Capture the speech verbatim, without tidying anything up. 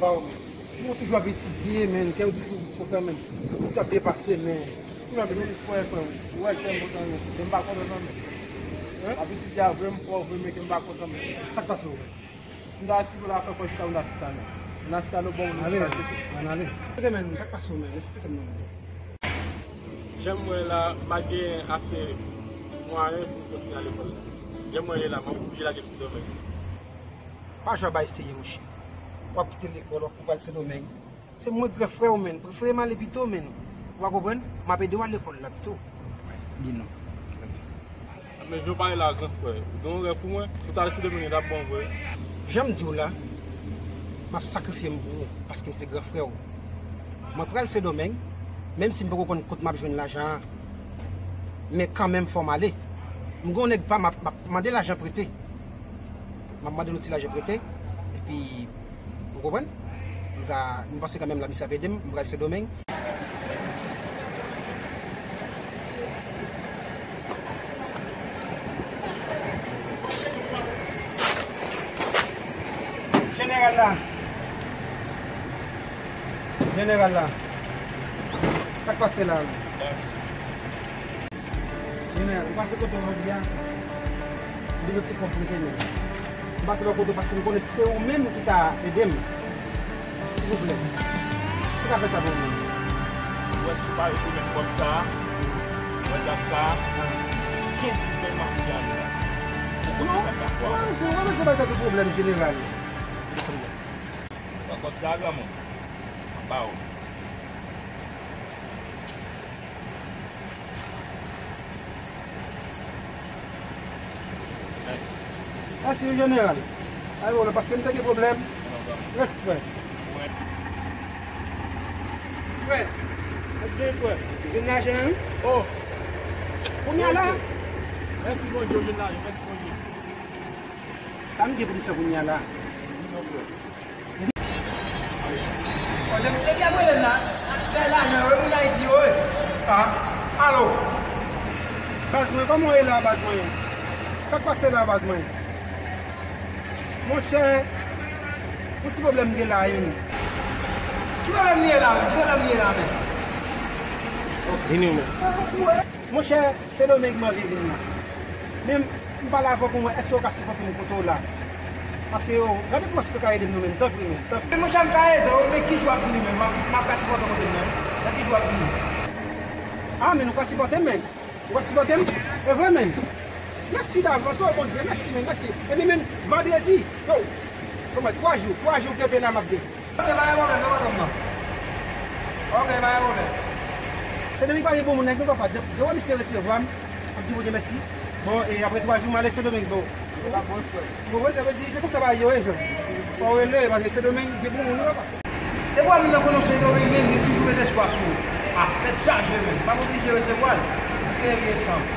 Ou toujou ap etidye, men, kè w toujou kontan, men. Toujou ap byen pase, men. Ou nan men frè, frè, ou wè kè m kontan, men. Men m pa kontan, non, men. Hein? Ap etidye a vre, m fò vre, men kè m pa kontan, men. Sa k pase w, men? M ta esplike w la fè fò chita, m ta chita, men. M ta chita nan bon, m ta chita. Ale, ann ale. Ok, men, sa k pase w, men? Esplike m, non, men. Jan m wè la, m pa gen ase mwayen pou m kontinye al lekòl la. Jan m wè ye la, m ap oblije lage Sendomeng. Pa jwe bay serye, monchè. W ap kite lekòl, w ap, ou pral Sendomeng. Se mwen k gran frè w, menn. Prefere m ale pito, menn. Ou pa konprann? M ap ede w al lekòl la pito. Di non. Men jan w pale la, gran frè, ou gen yon rèv pou mwen? Si w t al Sendomeng, li t ap bon vre. Jan m di w la, m ap sakrifye m pou ou, paske m se gran frè w. Mwen pral Sendomeng, menm si m poko konn kot m ap jwenn lajan an, men kanmenm fò m ale. M gen yon nèg pa m, m ap, m ap mande lajan prete. M ap mande l yon ti lajan prete, epi, ou konprann? M ka, m panse kanmenm la misye ap ede m, m pral Sendomeng. Jeneral la. Jeneral la. Sa k pase la? Jeneral, ou pase kote w jodi a? M bezwen ti konplike nou. M pase bò kote w paske m konnen se ou menm ki ka ede m. Silvouplè. Si w ka fè sa pou mwen. Ou wè si w pa retounen kòb sa a, ou wè zam sa a, kenz goud mafya la. Ou konnen sa k ap fè. Ou wè, mesye, ou wè, mesye, pa gen pwoblèm jeneral. Pran kòb sa a, granmoun. M ap ba ou. Mèsi, wi, jeneral. Ay, bon, paske m te gen pwoblèm. Respè. Frè. Respè, frè. Vin lajan, wi. Oh. Kounye a la. Mèsi, Bondye, vin lajan. Mèsi, Bondye. Sa m gen pou m fè kounye a la? Depi, depi ap rele m la, bay lajan yo, moun Ayiti yo, wi. Ah, alo. Baz mwen, kòman w ye la, baz mwen? Sa k pase la, baz mwen? Monchè, yon ti pwoblèm m gen la, wi. Ki pwoblèm li ye la, menm? Ki pwoblèm li ye la, menm? Vini, men. Monchè, Sendomeng m anvi vin la. Men m pale avè w pou mwen, èske w ka sipòte m kote w la? Paske yo, gade kòman si w te ka ede m non, men, tanpri, men, tanpri. Men monchè, m ka ede w, men ki jou w ap vini menm? M ap, m ap ka sipòte w kote m nan. Nan ki jou w ap vini? Ah, men, ou ka sipòte m, men. Ou ap sipòte m? E vre, men. Mèsi davans, o Bondye, mèsi, men, mèsi. Epi, men, vandredi, yo, kòman, twa jou, twa jou ke w te la, m ap vin. Ok, pa gen pwoblèm, non, patwon m nan. Ok, pa gen pwoblèm. Sendomeng pa gen bon moun, nèg, non, papa. De, de wè misye resevwa m, m ap di Bondye mèsi. Bon, e apre twa jou, m ale Sendomeng, bon. Ou konprann? Sa vle di, se konsa bagay yo ye, frè. Fò w rele, paske Sendomeng gen bon moun, non, papa. Depi w ap vin nan kote Sendomeng, men, men toujou met espwa sou ou. Ah, tèt chaje, men. M ap oblije resevwa l. Paske e vye san.